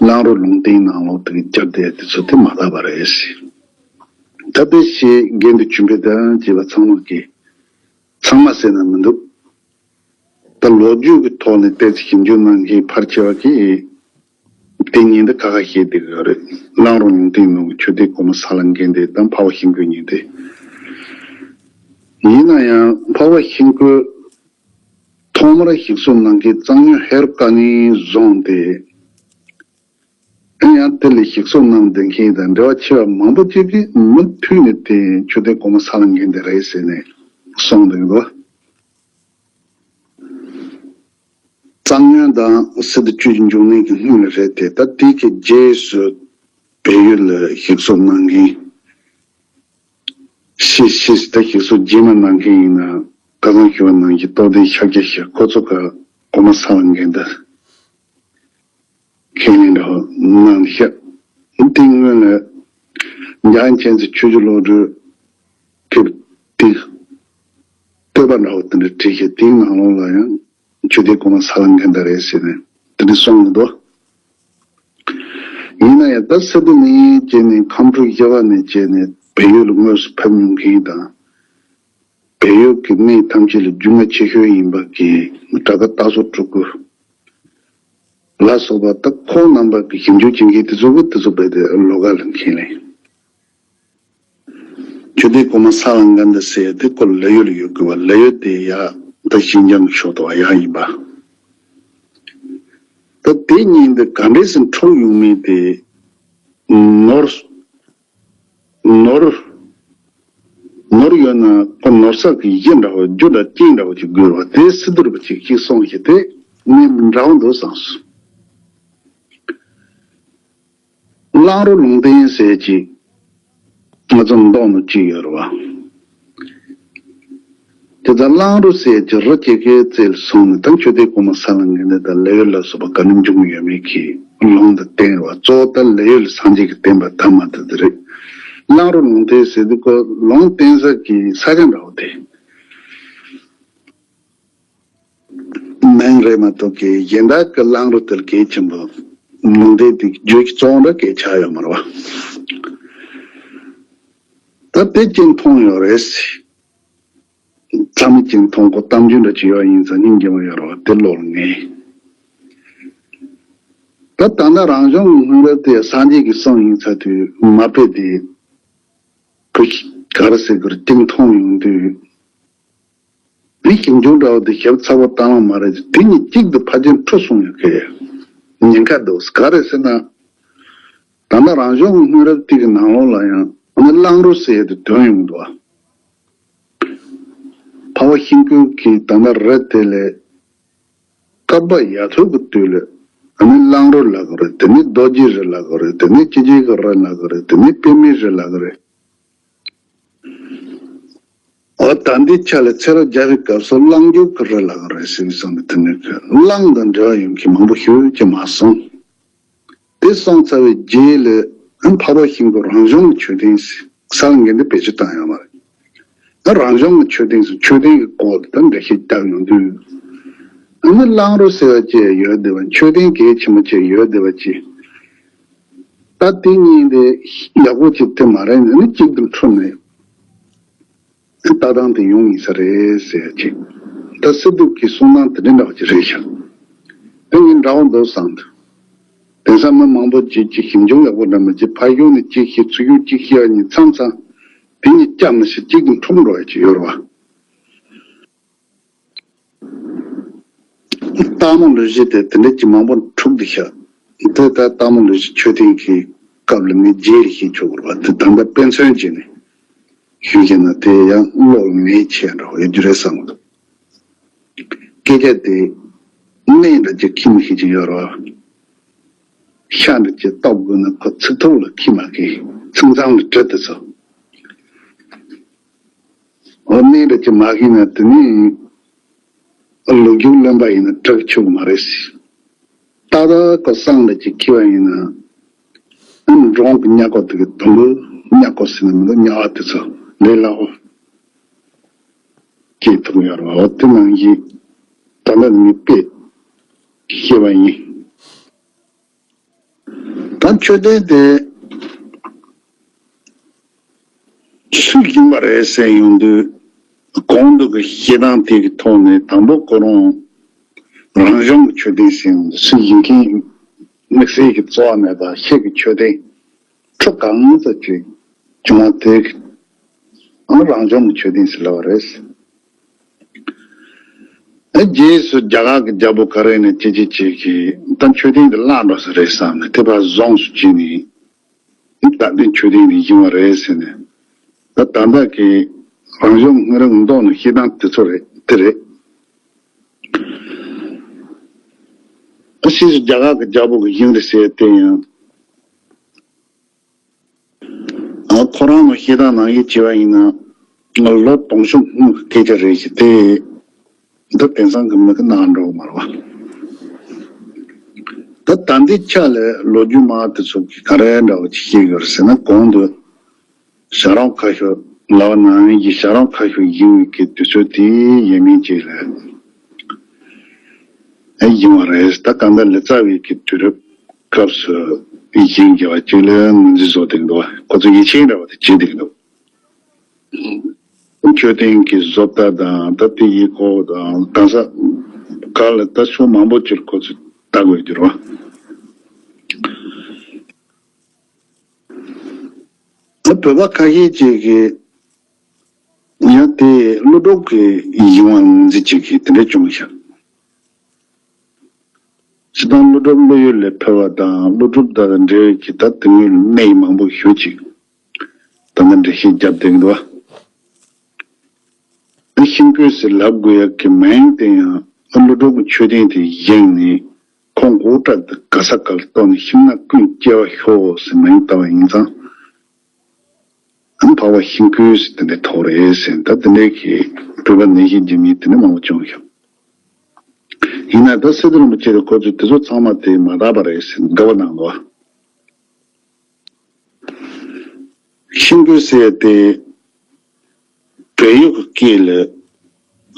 གླང་རི་ལུང་བསྟན་ནང་ལོགས་དེ་གི་སྦྱར་བསྡད་དེ་ཚོ་དེ་མ་དག་པ་རེད་ཟེར། ད་དེ་ཞེས་རྒན་དུ་ཆུན་པའི་དང་བཅས་པ་ཚང་མ་གི་ཚང་མ་ཟེར་ན་མི་འདུག་ད་ལོ་རྒྱུས་ཀྱི་ཐོག་ནས་བལྟས་ཚེ་ཞིབ་འཇུག་གནང་མཁན་ཕལ་ཆེ་བ་གིས་ དེ་ཉིན་དེ་ཁ་ཁ་བཤད་བསྡད་ཀྱི་ཡོད་རེད། གླང་རུ་ལུང་བསྟན་ནང་གི་ཆོས་སྡེ་གོང་མ་ས་ལ་མཁན་དེ་དང་འཕགས་པ་ཤིང་ཀུན་གཉིས་དེ། ཡིན་ན་ཡང་འཕགས་པ་ཤིང་ཀུན་ཐོག་མར་ཞིག་གསོ་གནང་མཁན་གཙང་སྨྱོན་ཧེ་རུ་ཀ་ནས་བཟུང་སྟེ། ཨེ་ཡང་དེ་ལས་ཞིག་གསོ་གནང་བསྡད་མཁན་དང་འབྲེལ་བ་ཆེ་བ་མང་པོ་ཅིག་གིས་མུ་མཐུད་ནས་དེ་ཆོས་སྡེ་གོང་མ་ས་ལ་མཁན་དེ་རེད་ཟེར་ནས་གསུངས་འདུག་གོ། གཙང་སྨྱོན་དང་སི་ཏུ་ཆོས་ཀྱི་འབྱུང་གནས་ཀྱི་སྔོན་ལ་རེད་དེ། ད་དེ་གི་རྗེས་སུ་བལ་ཡུལ་ལ་ཞིག་གསོ་གནང་མཁན། ཤེས་ཤེས་ད་ཞིག་གསོ་རྗེས་མ་གནང་མཁན་ཡིན་ན་ཁ་སང་ཞུ་བ་ནང་བཞིན་རྟོགས་ལྡན་ཤཱཀྱ་ཤྲཱི། ཁོ་ཚོ་ག་གོང་མ་ས་ལ་མཁན་དང་ཁས་ལེན་འདྲ་བོ་གནང་ཤག་དེ་སྔོན་ལ་འཇམ་དབྱངས་མཁྱེན་བརྩེ་ཆོས་ཀྱི་བློ་གྲོས་ཕེབས་ཏེ་བསྟོད་པ་འདྲ་བོ་དེ་འདྲ་བྲིས་ཤག་དེའི་ནང་ལོགས་ལ་ཡང་ཆོས་སྡེ་གོང་མ་ས་ལ་མཁན་དེ་རེད་ཟེར་ནས་དེ་འདྲ་གསུངས་འདུག་ཡིན་ན་ཡང་ད་སི་ཏུ་ནས་བྱས་ནས་ཁམས་ཕྲུག་བཞི་པ་ནས་བྱས་ནས་བལ་ཡུལ་ལ་དངོས་སུ་ཕེབས་མྱོང་མཁན་དང་། བལ་ཡུལ་གྱི་གནས་ཐམས་ཅད་ལ་རྒྱུས་མངའ་ཆེ་ཤོས་ཡིན་པ་གི་གྲྭ་པ་སྟག་ཚང་སྤྲུལ་སྐུ་ལ་སོགས་པ་ད་ཁོང་རྣམ་པ་གི་ཞིབ་འཇུག་བྱེད་མཁན་དེ་ཚོ་གི་དེ་ཚོ་རྦད་དེ་ལོགས་ཀ་ལ་མཁས་ལེ། ཆོས་སྡེ་གོང་མ་ས་ལ་མཁན་དེ་ཟེར་དེ་ཁོ་ལ་ཡུལ་ཡོད་དགོས་པ། ལ་ཡུལ་དེ་ཡ་ད་ཤིན་ཅང་ཕྱོགས་དུ་བ་ཡ་ཡིན་པ། ད་དེ་གཉིས་འདི་ག་འདྲས་སེ་འཁྲུག་ཡོང་མིན་དེ་ནོར་ནོར་ནོར་ཡོད་ན་ཁོ་ནོར་ས་གི་གཞི་འདྲ་བོ་རྒྱུ་འདྲ་རྐྱེན་འདྲ་བོ་ཅིག་དགོས་རེད་བ། དེ་སི་ཏུ་རུ་པ་ཅིག་གིས་གསུངས་ཤིག་དེ་ངས་འདྲ་བོ་འདུག་བསམས་སོང་། གླང་རུ་ལུང་བསྟན་ཟེར་ཅིག་ང་ཚོ་མདོ་ནང་ཅིག་ཡོད་རེད་བ། དེ་ལྟར་གླང་རུ་ཟེར་ཅིག་རི་སྐྱེས་སྐྱེས་རྩེ་ལ་སོང་ནས་ད་ཆོས་སྡེ་གོང་མ་ས་ལ་མཁན་དེ་དང་ལ་ཡུལ་ལ་སོགས་པ་ག་ནས་འབྱུང་གི་ཡོད་མེད་ཀྱི་ལུང་དང་བསྟན་རེད་བ། གཙོ་བོ་ད་ལ་ཡུལ་ལ་སངས་རྒྱས་ཀྱི་བསྟན་པ་དར་མ་དར་དེ་རེད། གླང་རུ་ལུང་བསྟན་ཟེར་དུས་ཁོ་ལུང་བསྟན་ས་ཀྱི་ས་ཆ་འདྲ་བོ་དེ། མིང་རེད་མ་གཏོགས་ཀྱི་གཞན་དག་གི་གླང་རུ་དེར་གལ་ཆེན་པོ་ལུང་བསྟན་དེ་བརྗོད་ཀྱི་གཙོ་བོ་འདྲ་གལ་ཆགས་ཡོད་མ་རེད་བ། ད་དེ་གཅིག་མཐོང་ཡོད་རེད། ཚང་མས་གཅིག་མཐོང་གོ། གཏམ་རྒྱུད་འདྲ་ཅིག་ཡོད་ཡིན་ཙང་སྙིང་རྗེ་མོ་ཡོད་རེད་བ། དེ་ལོག་ལ་ངེས། ད་ད་ལྟ་རང་བྱུང་གི་སྔོན་རབས་དེ་སངས་རྒྱས་ཀྱི་གསུང་ཡིན་ཚར་དུས་མ་དཔེ་དེ་བུ་ག་རེ་ཟེར་དགོས་རེད། གཅིག་མཐོང་ཡོང་དུས། དེ་ཞིབ་འཇུག་འདྲ་བོ་དེ་ཞིབ་ཚགས་པོ་བཏང་བ་མ་རེད། དེ་གཉིས་གཅིག་ཏུ་ཕལ་ཆེར་འཁྲུག་སོང་ཡོད་ཀི་ཉེན་ཁ་འདུག་ག་རེ་ཟེར་ན། ད་ལྟ་རང་བྱུང་གི་སྔོན་རབས་དེ་གི་ནང་ལོགས་ལ་ཡང་ཨ་ནི་གླང་རུ་ཟེར་ཡ་དེ་ཐོན་ཡོང་འདུག་འཕགས་པ་ཤིང་ཀུན་གྱིས་ད་ལྟ་རི་དེ་ལས་བསྐལ་པ་ཡར་ཐོན་གྱི་དུས་ལ་ཨ་ནི་གླང་རུ་ལབ་ཀྱི་རེད། དེ་ནས་རྡོ་རྗེ་རི་ལབ་ཀྱི་རེད། དེ་ནས་ཅི་ཅི་གི་རི་ལབ་ཀྱི་རེད། དེ་ནས་པདྨའི་རི་ལབ་ཀྱི་རེད། འོ་ད་འདི་ཆ་ལ་ཚེ་རབས་བརྒྱ་པའི་སྐབས་སུ་གླང་རྒྱུག་གི་རི་ལབ་ཀྱི་རེད་ཟེར་བསམ་པའི་དེ་ནས་གླང་དང་འབྲེལ་བ་ཡོང་མཁན་མང་པོ་ཞེ་པོ་ཅིག་མ་སོང་། དེ་སོང་ཚར་བའི་རྗེས་ལ་འཕགས་པ་ཤིང་ཀུན་རང་བྱུང་གི་མཆོད་རྟེན་ཟེར་ས་ལ་མཁན་དེ་བེད་སྤྱོད་བཏང་ཡོད་མ་རེད། ད་རང་བྱུང་གི་མཆོད་རྟེན་ཟེར་མཆོད་རྟེན་གྱི་སྐོར་དེ་འགྲེལ་བཤད་བརྒྱབ་ཡོང་དུས། ཨ་ནི་གླང་རུ་ཟེར་བ་ཅིག་ཡོད་བསྡད་པ། མཆོད་རྟེན་གལ་ཆེན་པོ་ཅིག་ཡོད་བསྡད་པ་ཅིག་ད་དེ་གཉིས་དེ་ཡག་པོ་ཅིག་དེ་མ་རེད། ཨ་ནི་གཅིག་ཏུ་འཁྲུག་ནས་ལྟ་སྟངས་དེ་ཡོང་ཡིན་ས་རེད་ཟེར་ཅིག་ད་སི་ཏུ་གི་གསུང་སྟངས་དེ་འདྲ་འདྲ་བ་ཅིག་རེད་ཤག་དེ་ངས་འདྲ་བོ་འདུག་བསམ་འདུག་དེང་སང་མི་མང་པོ་ཅིག་ཅིག་ཞིབ་འཇུག་ཡག་པོ་འདྲ་མི་བྱེད། ཕར་ཞོག་ནས་ཅིག་ཤེས་ཚུར་ཞོག་ཅིག་ཤེས་པ་གཉིས་མཚམས་མཚམས་དེ་གཉིས་བཅའ་མི་ཤེས། གཅིག་ཏུ་འཁྲུག་འགྲོ་ཡ་ཅིག་ཡོད་རེད་བ། སྟག་མོ་ལུག་གཞི་དེ་དེ་འདྲ་ཅིག་མང་པོ་འཁྲུག་འདུག་ཤག་དེ་ད་སྟག་མོ་ལུག་གཞི་མཆོད་རྟེན་གྱི་སྐབས་ལ་ངས་རྗེས་ལ་ཤེས་ཆོག་གི་རེད་བ། དེ་ད་ལྟ་དཔེ་མཚོན་བྱས་ནས་ཞུས་བྱས་ན་དེ་ཡང་བློ་ལ་ངེས་ཆེ་འདྲ་བོ་ཡོད་རྒྱུ་རེད་བསམ་གི་འདུག་སྐད་ཆ་དེ་སྨན་འདྲ་ཅིག་འཁྱེར་མི་ཤེས་ཀྱི་ཡོད་རེད་བ། ཤ་འདྲ་ཅིག་གཏོགས་དགོས་ན་ཁོ་ཚིག་ཐོག་ལ་འཁྱེར་མ་ཤེས། ཚིག་མཚམས་ལ་བྲིས་ཏེ་ཚོ། འོ་གནས་འདྲ་ཅིག་མ་ཤེས་ན་དེ་ནི་ལོ་རྒྱུས་ལོན་པ་ཡིན་ན་དྲག་ཆོག་གི་མ་རེད་ཟེར། ཏག་ཏག་ཁོ་བསམ་འདྲ་ཅིག་འཁྱེར་བ་ཡིན་ན། ཨ་ནི་འབྲོང་གི་གཉའ་ཁོག་དེ་གི་དུམ་བུ། གཉའ་ཁོག་ཟེར་ན་མི་འདུག་གཉའ་བ་དེ་ཚོ་ལས་སླ་བོ་སྐྱེ་ཐུབ་ཡོད་རེད་བ། འོ་དེ་ནང་བཞིན་ད་ལྟ་ནི་དཔེ་ཤེས་པ་ཡིན། ད་མཆོད་རྟེན་དེ་སུས་བཞེངས་པ་རེད་ཟེར་ཡོང་དུས། གོང་དུ་གི་བཤད་སྟངས་དེ་གི་ཐོག་ནས་དང་པོ་ཁོ་རང་རང་བྱུང་གི་མཆོད་རྟེན་ཟེར་ཡོང་དུས་སུས་བཞེངས་མཁན་ དམིགས་བསལ་གྱི་རྩོལ་བ་མེད་པར་ཤེལ་གྱི་མཆོད་རྟེན་ཁྲི་གང་ཙམ་ཅིག་བྱུང་བ་དེ་ཨང་རང་བྱུང་གི་མཆོད་རྟེན་ཟེར་ལབ་པ་རེད། ཨ་རྗེས་སུ་རྒྱ་གར་གྱི་རྒྱལ་པོ་ག་རེ་ནས་ཅི་ཅི་ཅིག་གིས་ད་མཆོད་རྟེན་དེ་བརླག་འགྲོ་ས་རེད་བསམ་ནས་དེ་ཕར་བཟུང་སུ་བྱས་ནས། ད་འདི་མཆོད་རྟེན་འདི་ཡིན་པ་རེད་ཟེར་ནས། ད་ད་ལྟ་གི་རང་བྱུང་དངོས་རིགས་མདོག་ནི་ཤེས་སྟངས་དེ་ཚོ་རེད་དེ་རེད། ཨ་ཕྱིས་སུ་རྒྱ་གར་གྱི་རྒྱལ་པོ་གི་ཡིན་རེད་ཟེར་ཏེ་ཡང་། ཨ་ཁོ་རང་ལ་ཤེས་སྟངས་ནང་བཞིན་བྱས་པ་ཡིན་ན་ལོ་དུང་ཕྱུར་སྔོན་གྱི་སྐད་ཆ་རེད་ཞེས་ཏེ། འདི་དེང་སང་གི་མི་གི་ནང་འགྲོ་གི་མ་རེད་བ། ད་ད་འདི་ཆ་ལས་ལོ་རྒྱུས་མང་དེ་ཚོ་གི་ག་རེ་འདྲ་བ་ཅིག་བཤད་ཡོད་རེད་ཟེར་ན། གོང་དུ་བྱ་རུང་ཁ་ཤོར་ལབ་པ་ནང་བཞིན་གྱི་བྱ་རུང་ཁ་ཤོར་ཡིན་པའི་གི་དུས་ཚོད་དེའི་ཡས་མས་ཅིག་ལ་ཨེ་ཡིན་པ་རེད། ད་གང་ལྟར་ལི་ཙཱ་བའི་གི་དུས་རབས་སྐབས་སུ་ཡིན་དགོས་པ་ཅིག་ལ་ངོས་འཛིན་བཟོ་བསྡད་འདུག་ཁོ་ཚོ་ཡིད་ཆེས་འདྲ་བ་དེ་བྱེད་བསྡད་འདུག་མཆོད་རྟེན་གྱི་བཟོ་ལྟ་དང་ད་ལྟའི་ཡིག་སྐོར་དང་གང་ཟག་ག་ལ་ད་ཕྱོགས་མང་པོ་ཅིག་ཁོ་ཚོས་ལྟ་དགོས་ཀྱི་རེད་བ། ད་བོད་པ་ཁ་ཤས་ཅིག་གིས་ཡང་དེ་ཀླུ་སྒྲུབ་ཀྱི་ཡིན་པ་ངོས་འཛིན་ཅིག་གིས་དེ་འདྲ་བྱུང་ཤག་སྤྱིར་བཏང་ཀླུ་སྒྲུབ་ཀླུ་ཡུལ་ལས་འཕེལ་བ་དང་ཀླུ་སྒྲུབ་དང་འབྲེལ་བའི་གི་ད་དེ་སྔོན་ལ་གནས་མང་པོ་ཞེ་ཅིག་ད་ནི་འགྲེལ་བཤད་བརྒྱབ་བསྡད་འདུག་ཤིང་ཀུན་ཟེར་ལབ་དགོས་ཡག་གི་མིང་དེ་ཡང་ཀླུ་སྒྲུབ་ཀྱི་མཆོད་རྟེན་དེ་བཞེངས་ནས་ཁོང་མགོ་བྲག་ཏུ་ག་ས་ག་ལ་གཏོར་ནས་ཤིང་ནགས་ཀུན་སྐྱེ་བར་ཤོག་ཟེར་མིང་བཏགས་པ་ཡིན་ཙང་། འཕགས་པ་ཤིང་ཀུན་ཟེར་དེ་འདྲའི་ཐོག་རེད་ཟེར། ད་དེ་འདྲའི་གི་བོད་པ་ནད་གཞི་འཇིབ་མཁན་དེ་འདྲ་མང་པོ་བྱུང་ཤག་ཡིན་ན་ད་སི་ཏུ་རིན་པོ་ཆེ་དང་ཁོ་ཚོས་དེ་ཚོ་ཚང་མ་དེ་མ་དག་པ་རེད་ཟེར་དགག་པ་གནང་འདུག་ཤིང་ཀུན་ཟེར་ཡ་དེ་བོད་ཡིག་གི་སྐད་ལ་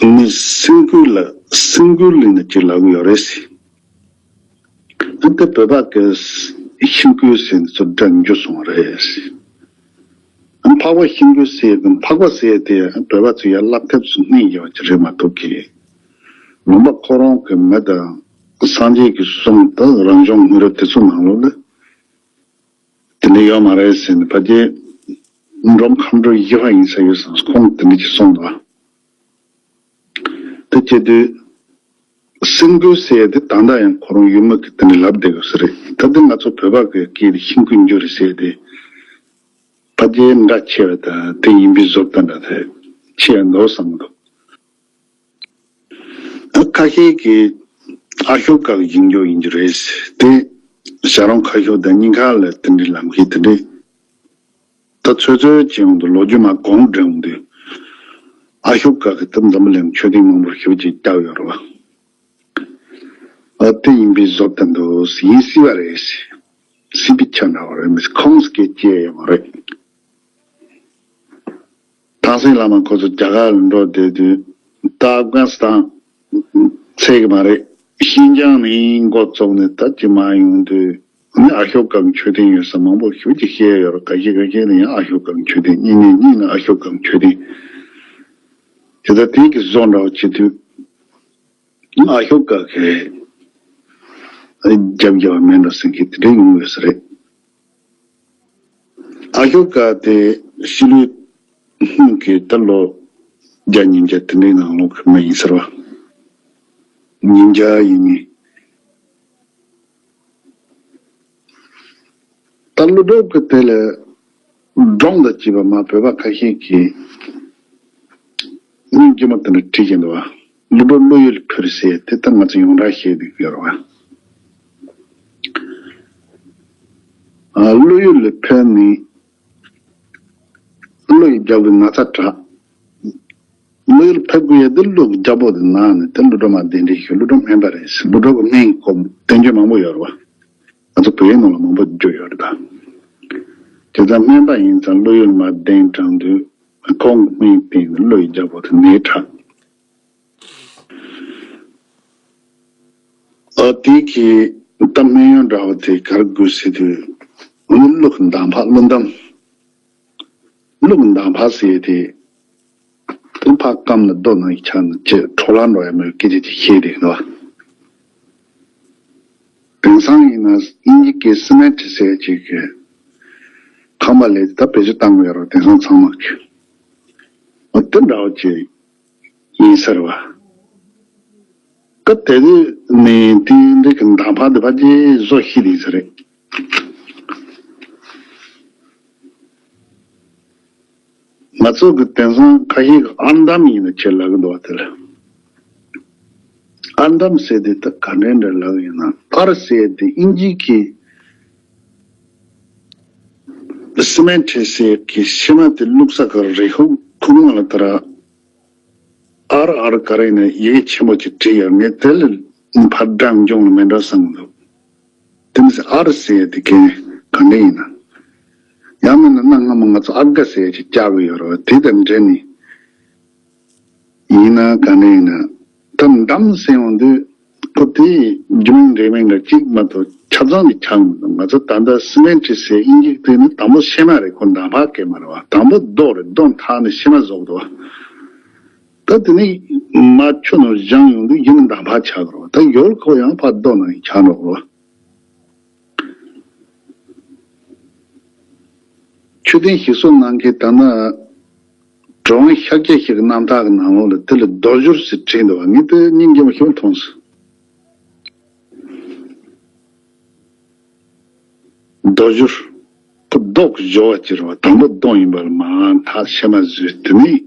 ནི་སེང་ཀུན་ལ་སེང་ཀུན་ལི་ན་ཅིག་ལབ་ཀྱི་ཡོད་རེད་ཟེར། ཨ་ནི་བོད་པ་གི་ཤིང་ཀུན་ཟེར་ནས་ཚུར་སྒྲ་འགྱུར་སོང་བ་རེད་ཟེར། ཨ་ནི་འཕགས་པ་ཤིང་ཀུན་ཟེར་གི་འཕགས་པ་ཟེར་དེ་བོད་པ་ཚོ་ཡར་བསླབ་ཐབས་སུ་གནས་ཡོད་ཀྱི་རེད་མ་གཏོགས་ཀྱི། ལུང་པ་ཁོ་རང་གི་མི་དང་སངས་རྒྱས་ཀྱི་གསུང་དང་རང་བྱུང་དངོས་རབ་དེ་ཚོ་ནང་ལོགས་ལ། དེ་འདྲ་ཡོད་མ་རེད་ཟེར་ནས་ཕལ་ཆེར་འབྲོམ་མཁའ་འགྲོ་བཞི་པ་ཡིན་ས་ཡོད་ཙང་ཁོང་དེ་འདྲ་ཅིག་གསུངས་འདུག་དེ་བྱེད་དུས་སེང་ཀུན་ཟེར་ཡ་དེ་ད་ལྟ་ཡང་ཁོ་རང་ཡུལ་མི་གིས་དེ་འདྲ་ལབ་བསྡད་ཡོད་ས་རེད། ད་དེ་ང་ཚོ་བོད་པ་གི་སྐད་དེ་ཤིང་ཀུན་འགྱུར་རེད་ཟེར་ཏེ་ཕལ་ཆེར་འདྲ་ཆེ་བ་དང་དེ་ཡིན་པའི་བཟོ་ལྟ་འདྲ་དེ་ཆེ་ཡ་འདུག་བསམ་གི་འདུག་ཁ་ཤས་ཀྱིས་ཨ་ཤོ་ཀ་གི་ཡིན་རྒྱུ་ཡིན་རྒྱུ་རེད། དེ་བྱ་རུང་ཁ་ཤོར་དང་གཉིས་ཀ་ལ་དེ་འདྲའི་ལམ་ཁའི་དེ་འདྲའི་ད་ཚོད་ཚོད་ཅིག་ཡོང་དུས་ལོ་རྒྱུས་མ་གོང་འགྲོ་ཡོང་དུས་ཨ་ཤོ་ཀ་གི་ད་འཛམ་བུ་གླིང་མཆོད་རྟེན་མང་པོ་ཞེ་པོ་ཅིག་བརྒྱབ་ཡོད་རེད་བ། ཨ་དེ་ཡིན་པའི་བཟོ་ལྟ་འདུག་ཡིན་སྲིད་པ་རེད། སྲིད་པའི་ཆ་འདྲ་བ་རེད་མི་སྲིད་ཁོང་སྐད་ཅེས་ཡོད་མ་རེད། ཐང་སེང་བླ་མ་ཁོ་ཚོ་རྒྱ་གར་ལ་འགྲོ་བསྡད་དུས་ད་ཨབ་གྷ་སི་ཐན་ཚད་གི་མ་རེད། ཤིན་ཅང་ནས་འགོ་བཙུགས་ནས་ད་ཅི་མ་ཡོང་དུས་ནི་ཨ་ཤོ་ཀ་གི་མཆོད་རྟེན་ཡོད་ས་མང་པོ་ཞེ་པོ་ཅིག་བཤད་ཡོད་རེད། ཁ་ཤས་ཁ་ཤས་ནི་ཡང་ཨ་ཤོ་ཀ་གི་མཆོད་རྟེན་གཉིས་ནས་གཉིས་ན་ཨ་ཤོ་ཀ་གི་མཆོད་རྟེན་དེ་ད་དེ་གི་བཟོ་འདྲ་བ་བྱེད་དུས་ཨ་ཤོ་ཀ་གི་རྒྱབ་རྒྱབ་མེད་འགྲོ་ཟེར་མཁན་དེ་འདྲ་ཡོང་ཡོད་ས་རེད། ཨ་ཤོ་ཀ་དེ་ཕྱི་ལོའི་སྔོན་གྱི་ད་ལོ་བརྒྱ་ཉིས་བརྒྱ་དེ་འདྲའི་ནང་ལོགས་ཀྱི་མི་ཡིན་ཟེར་བ། ཉིས་བརྒྱ་ཡིན་ནི། ད་ཀླུ་སྒྲུབ་ཀྱི་དེ་ལ་སྒྲུང་དང་བཅས་པ་མ་བོད་པ་ཁ་ཤས་ཀྱིས་སྙིང་རྗེ་མོ་དེ་འདྲ་བྲིས་ཀྱི་འདུག་བ། ཀླུ་སྒྲུབ་ཀླུ་ཡུལ་ཕེབས་ཟེར་དེ་ད་ང་ཚོ་ཡོངས་གྲགས་བཤད་བསྡད་ཀྱི་ཡོད་རེད་བ། ཨ་ཀླུ་ཡུལ་ལ་ཕེབས་ནས་ཀླུ་ཡི་རྒྱལ་པོའི་ན་ཚ་དྲག་ཀླུ་ཡུལ་ཕེབས་དགོས་ཡ་དེ་ཀླུ་གི་རྒྱལ་པོ་དེ་ན་ནས་དེ་ཀླུ་སྒྲུབ་མ་གདན་འདྲེན་ཞུས། ཀླུ་སྒྲུབ་སྨན་པ་རེད་ཟེར། ཀླུ་སྒྲུབ་ཀྱི་སྨན་གྱི་སྐོར་བསྟན་བཅོས་མང་པོ་ཡོད་རེད་བ། ང་ཚོ་བོད་ཡིག་ནང་ལ་མང་པོ་བསྒྱུར་ཡོད་རེད་ད། དེ་ཙང་སྨན་པ་ཡིན་ཙང་ཀླུ་ཡུལ་མར་གདན་དྲངས་དུས་ཁོང་གི་སྨན་བསྟེན་ནས་ཀླུ་ཡི་རྒྱལ་པོ་དེ་ནད་དྲག་ཨ་དེ་གི་ད་སྨན་ཡོན་འདྲ་བ་དེ་ག་རེ་དགོས་ཟེར་དུས་ཀླུ་གི་མདའ་ཕག་ཀླུ་འདམ། ཀླུ་གི་མདའ་ཕག་ཟེར་དེ་ཀླུ་ཕག་སྐམ་ལ་རྡོ་ནང་ཆགས་ནས་ཅེས་འཕྲོ་བརླག་འགྲོ་ཡ་མེད་སྐད་ཆ་ཅིག་བཤད་དེ་འདུག་དེང་སང་ཡིན་ན་དབྱིན་ཇི་གི་སི་མེན་ཊི་ཟེར་ཅིག་གི་ཁང་པ་ལས་ད་བེད་སྤྱོད་བཏང་གི་ཡོད་རེད། དེང་སང་ཚང་མ་གི་འོ་དེ་འདྲ་བ་ཅིག་ཡིན་ཟེར་བ། ད་དེ་དུས་ནས་དེ་འདྲ་གི་འདམ་བག་དེ་ཕལ་ཆེར་བཟོ་ཤེས་དེ་ཟེར་རེད། ང་ཚོ་གི་དེང་སང་ཁ་ཤས་ཀྱིས་ཨར་འདམ་ཡིན་ན་ཆེ་ལབ་ཀྱི་འདུག་བ། དེ་ལ་ཨར་འདམ་ཟེར་དེ་ད་ག་འདྲ་འདྲ་ལབ་ཡིན་ན། ཨར་ཟེར་དེ་དབྱིན་ཇི་གི་སི་མེན་ཊི་ཟེར་གི་ཤི་མ་དེ་བླུགས་ས་གི་རི་ཁུག་ཁུག་མ་ལ་ད་ར་ཨར་ཨར་ག་རེ་ཡིན་ན་ཡི་གེ་ཆེན་པོ་ཅིག་བྲིས་ཡོད། ངས་དེ་ལ་ཕར་འགྲམ་འཇོང་ལ་མེད་འགྲོ་བསམ་གི་འདུག་དེ་མི་ཟེར་ཨར་ཟེར་དེ་གན་ག་འདྲ་ཡིན་ན། ཡང་མིན་ན་གནའ་སྔ་མོ་ང་ཚོ་ཨ་ག་ཟེར་ཅིག་བཅག་གི་ཡོད་རེད་བ། དེ་དང་འབྲེལ་ནས་ཡིན་ན་ག་འདྲ་ཡིན་ན། ད་འདམ་ཟེར་ཡོང་དུས་ཁོ་དེ་རྒྱུ་མིང་འབྲས་མིང་འདྲ་གཅིག་མ་གཏོགས་ཆ་ཚང་གི་ཆགས་མི་འདུག་ང་ཚོ་ད་ལྟ་སི་མེན་ཊི་ཟེར་དབྱིན་ཇི་དེ་ནི་དང་པོ་ཤི་མ་རེད། ཁོ་འདམ་བག་གན་མ་རེད་བ། དང་པོ་རྡོ་རེད། རྡོ་འཐག་ནས་ཤི་མ་བཟོ་གི་འདུག་བ། ད་དེ་ནས་མར་ཆུ་ནང་བཞེངས་ཡོང་དུས་ཡིན་ན་འདམ་བག་ཆགས་ཀྱི་རེད་བ། ད་ཡོལ་ཁོ་ཡང་ཕར་རྡོ་ནང་ཆགས་འགྲོ་གི་རེད་བ། མཆོད་རྟེན་ཞིག་གསོ་གནང་མཁན་ད་ནི་གྲུབ་དབང་ཤཱཀྱ་ཞིག་གི་རྣམ་ཐར་གྱི་ནང་ལོགས་ལ་དེ་ལ་རྡོ་བཞུར་ཟེར་བྲིས་འདུག་བ། ངས་དེ་སྙིང་རྗེ་མོ་ཞིག་མཐོང་སོང་། རྡོ་བཞུར། ཁོ་རྡོ་གི་བཞུར་བ་ཅིག་རེད་བ། དང་པོ་རྡོ་ཡིན་པ་ལ་མར་འཐག་ཤི་མ་བཟོས། དེ་ནས་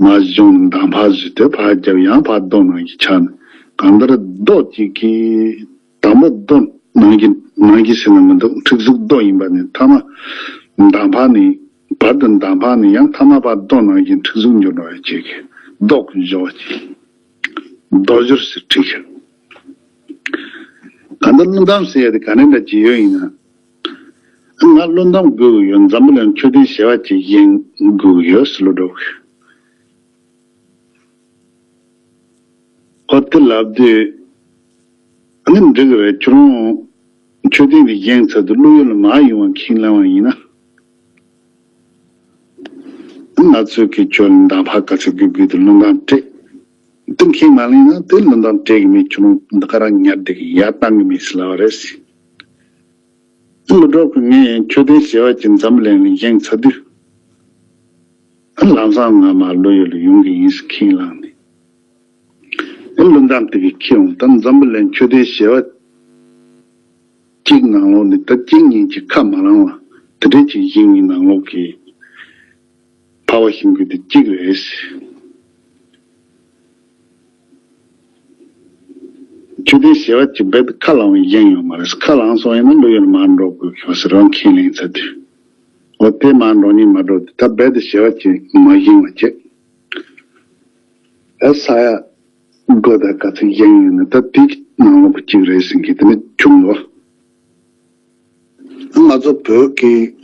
མར་བཞེངས་ནས་འདམ་བག་བཟོས་ཏེ་ཕར་བརྒྱབ། ཡང་ཕར་རྡོ་ནང་བཞིན་ཆགས་ནས། གང་ལྟར་རྡོ་གཅིག་གིས་དང་པོ་རྡོ་ནང་བཞིན་ནང་བཞིན་ཟེར་ན་མི་འདུག་མཁྲེགས་གཟུགས་རྡོ་ཡིན་པ་ནས་མཐའ་མ་འདམ་བག་ནས། བར་དུ་འདམ་བག་ནས་ཡང་མཐའ་མ་ཕར་རྡོ་ནང་བཞིན་མཁྲེགས་གཟུགས་འགྱུར་འགྲོ་བའི་ཆེད་ཀྱི་རྡོ་གི་བཞུར་བ་ཅིག་རྡོ་བཞུར་ཟེར་བྲིས་ཤག་གང་ལྟར་ཀླུ་འདམ་ཟེར་ཡ་དེ་ག་ནས་འདྲ་ཅིག་ཡོད་ཡིན་ན། ང་ཀླུ་འདམ་དགོས་ཀྱི་ཡོད། འཛམ་བུ་གླིང་མཆོད་རྟེན་ཞེ་བ་ཅིག་བཞེངས་དགོས་ཀྱི་ཡོད་ཟེར་ལོ་འགྲོ་གི། ཨོ་དེ་ལབ་དུས། ཨ་ནི་འགྲིག་གི་རེད། ཁྱོད་རང་མཆོད་རྟེན་དེ་བཞེངས་ཚར་དུས་ཀླུ་ཡུལ་ལ་མར་ཡོང་བ་ཁས་བླངས་པ་ཡིན་ན། ང་ཚོས་ཀྱི་ཁྱོད་ལ་འདམ་བག་ག་ཚོད་དགོས་དགོས་དུས་ཀླུ་འདམ་སྤྲད། དེ་ཁས་མ་ལེན་ན་དེ་ཀླུ་འདམ་སྤྲད་གི་མེད། ཁྱོད་རང་འདི་ག་རང་ཉར་བསྡད་གི་ཡར་བཏང་གི་མེད་ཟེར་ལབ་པ་རེད། ཀླུ་སྒྲུབ་ཀྱིས་ངས་མཆོད་རྟེན་ཞེ་བ་ཅིག་འཛམ་བུ་གླིང་ལ་བཞེངས་ཚར་དུས། ལམ་སང་ང་མར་ཀླུ་ཡུལ་ལ་ཡོང་གི་ཡིན་ཟེར་ཁས་བླངས་ནས། ཀླུ་འདམ་དེ་གིས་ཁྱེར་ཡོང་། ད་འཛམ་བུ་གླིང་མཆོད་རྟེན་ཞེ་བ་གཅིག་ནང་ལོགས་ནས་ད་གཅིག་གཉིས་ཀྱིས་ཁ་མ་ལངས་པ་དེ་འདྲས་ཅིག་བཞེངས་ཡིན། ནང་ལོགས་ཀྱི་འཕགས་པ་ཞིང་ཁུལ་དེ་གཅིག་རེད། མཆོད་རྟེན་ཞེ་བ་གཅིག་རྦད་དེ་ཁ་ལངས་པའི་བཞེངས་ཡོད་མ་རེད། ཁ་ལངས་སོང་ཡིན་ན་ཀླུ་ཡུལ་མར་འགྲོ་དགོས་ཁྱོད་ཟེར་རང་ཁས་ལེན་ཚར་དུས། འོ་དེ་མར་འགྲོ་ཉིན་མ་འགྲོ་དུས་ད་རྦད་དེ་ཞེ་བ་གཅིག་མ་བཞེངས་པ་བྱས། ཨ་ས་ཡ་སྒོ་དང་ག་ཚོད་བཞེངས་ཡོད་ན་ད་དེ་ནང་ལོགས་ཀྱི་གཅིག་རེད་ཟེར་མཁན་དེ་ནི་བྱུང་ལོ། ང་ཚོ་བོད་ཀྱི་